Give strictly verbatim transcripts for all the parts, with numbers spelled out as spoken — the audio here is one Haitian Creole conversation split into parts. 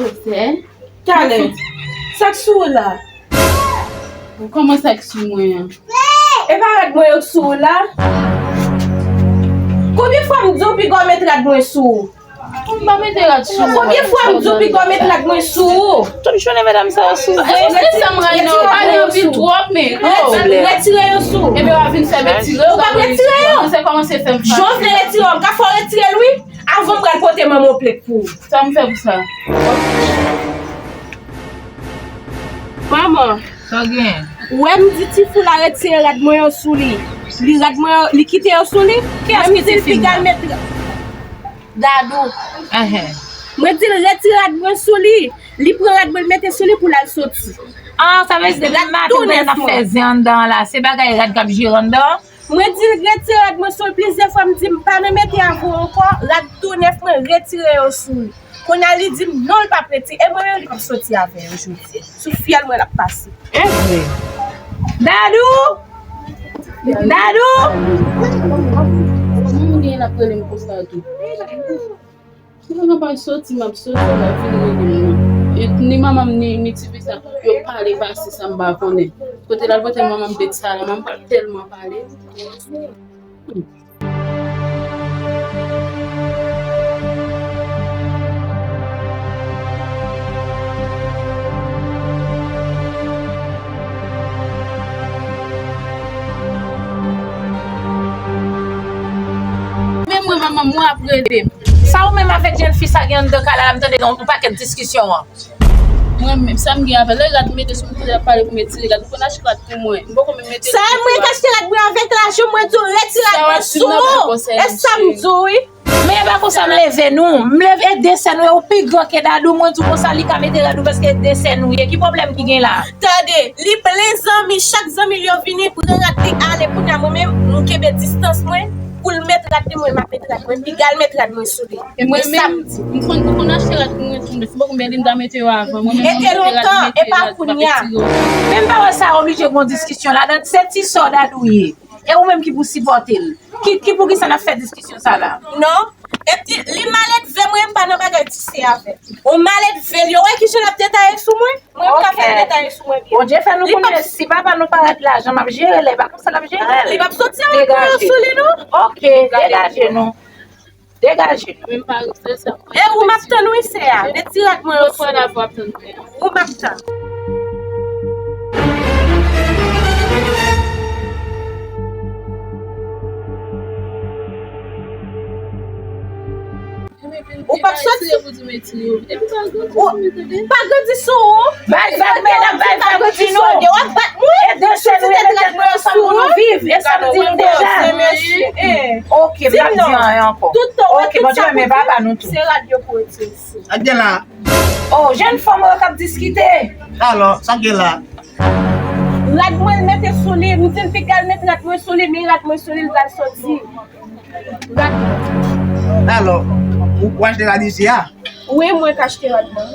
Sè? Talè. Sa k sou ou la? Kòman sa k sou mwen an? E pa rad mwen yo k sou ou la? Konbyen fwa m di w piga w met rad mwen sou ou? M pa mete rad sou ou. Konbyen fwa m di w piga w met rad mwen sou ou? Tout jounen medam sa yo sou ou. Èske se sa m rayi nan ou pale anpil twòp, men retire yo sou ou. Ebyen w ap vin fè m retire yo. Ou p ap retire yo. Kòmanse, kòmanse fè m fache. Jan w vle retire yo, m ka fè w retire l wi. Avan m pral pote manman w plent pou ou. Sa m fè pou sa? Manman. Sa w gen? Ou wè m di ti fi w la retire rad mwen yo sou li. Li rad mwen yo, li kite yo sou li. Kiyès ki ti fi m nan? Dadou. Enhen. Mwen di l retire rad mwen sou li. Li pran rad mwen, l mete sou li pou l al soti. Ah, sa vle di depi maten n ap fè zen anndan an la, se bagay rad k ap jere anndan an? Mwen di l retire rad mwen sou l plizyè fwa, m di m pa nan mete avè w ankò, rad tou nèf mwen retire yo sou l. Kounye a li di m non, l p ap retire, e mwen menm li p ap soti avè yo jodi. Sou fyèl mwen l ap pase. E vre. Dadou! Dadou! Moun gen l ap rele m konsa tou. Si mwen pa soti, m ap soti, l ap vin rele m. E ni manman m, ni, ni ti fi sa, yo pale pase sa m pa konnen. Kote l al pote manman m bèt sa la, manman m pa tèlman pale. Men mwen, manman m, mwen ap rele m. Sa ou menm avèk jèn fi sa gen anndan kay la, la m tande nan yon pakèt diskisyon an. Mwen menm, sa m gen avè l? Lè rad m mete sou m, kote l ap pale pou m retire rad. Ou konn achte rad pou mwen. M poko menm mete l. Sa e mwen k achte rad mwen avèk lajan mwen di w retire rad mwen sou ou. E sa m di w wi. Men e pa konsa m leve nou. M leve e de sè nou e ou pi gran ke Dadou, mwen di w konsa li ka mete rad ou paske e de sè nou ye. Ki pwoblèm ki gen la? Tande, li plen zanmi, chak zanmi l yo vini pran rad li ale. Kounye a mwen menm, m kenbe distans mwen pou l met rad li, mwen m ap met rad mwen, piga l met rad mwen sou li. E mwen menm, m konn, m konn achte rad pou mwen tou, men se poko men li m ta mete yo avan. Mwen menm, mwen mete rad, mete rad, m ap retire yo. Men m pa wè sa oblije gon diskisyon ladan, se ti sè w Dadou ye. E ou menm ki pou sipòte l. Ki, ki poukisa n ap fè diskisyon sa la? Non. Epi, li maledve mwen, m pa nan bagay ti sè avè l. Ou maledve l, yo wè kijan l ap detaye sou mwen? Mwen, m ka fè l detaye sou mwen byen. Bondye fè nou konnen si papa nou pa rad lajan, m ap jere l, e pa konsa l ap jere l. Li p ap soti avèk mwen sou li, non. Ok, degaje nou. Degaje nou. Men m pa regrete sa. E ou m ap tann wi, sè a. Retire ak mwen yo sou ou. Ou m ap tann. Ou p ap soti. Ou pa grandi sou ou. Bay vag, medam, bay vag, di nou. Yo ap bat mwen. E de sè nou ye, medam, nou ansanm pou nou viv. E sa m di nou deja. Ok, m p ap di anyen ankò. Ok, Bondye renmen papa nou tou. Se rad yo pou retire isit. Sa k gen la? Oh, jèn fanm yo k ap diskite. Alò, sa k gen la? Rad mwen l mete sou li, m di l piga l met rad mwen sou li, men rad mwen sou li, l pral soti. Rad mwen. Alò, ou, ou achte rad isi a? Wi, mwen k achte rad mwen.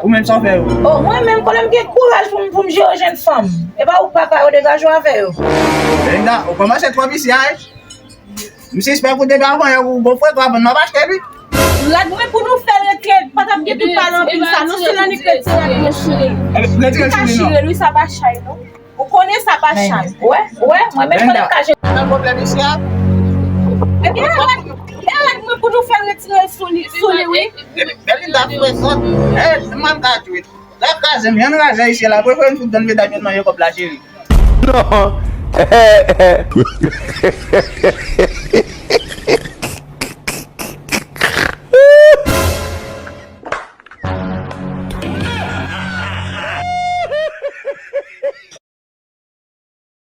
Ou menm sa w fè yo? Oh, mwen menm, konnen m gen kouraj pou m, pou m jere jèn fanm. E pa ou k papa yo, degaje w avè yo. Linda, ou kòmanse twòp isi a, wi. M sispèk ou te ka vann yon gwo frè, ou ap vann m ap achte wi. Rad mwen pou nou fè l retire, pa t ap gen tout pale anpil sa, non, se nan li k retire rad mwen sou li. Li ka chire l wi, sa pa chay, non. Ou konnen sa pa chay. Ou wè, ou wè, mwen menm konnen m ka jere. Nan pwoblèm isi a. Ebyen, e rad, e rad mwen pou nou fè l retire l sou li, sou li, wi. Depi, depi ta fè sòt, e, m ap ka jwe. L ap kraze m, jan n raze ayisyen la, prefere n fout donn medam yo nan yo kòb la, cheri. Non.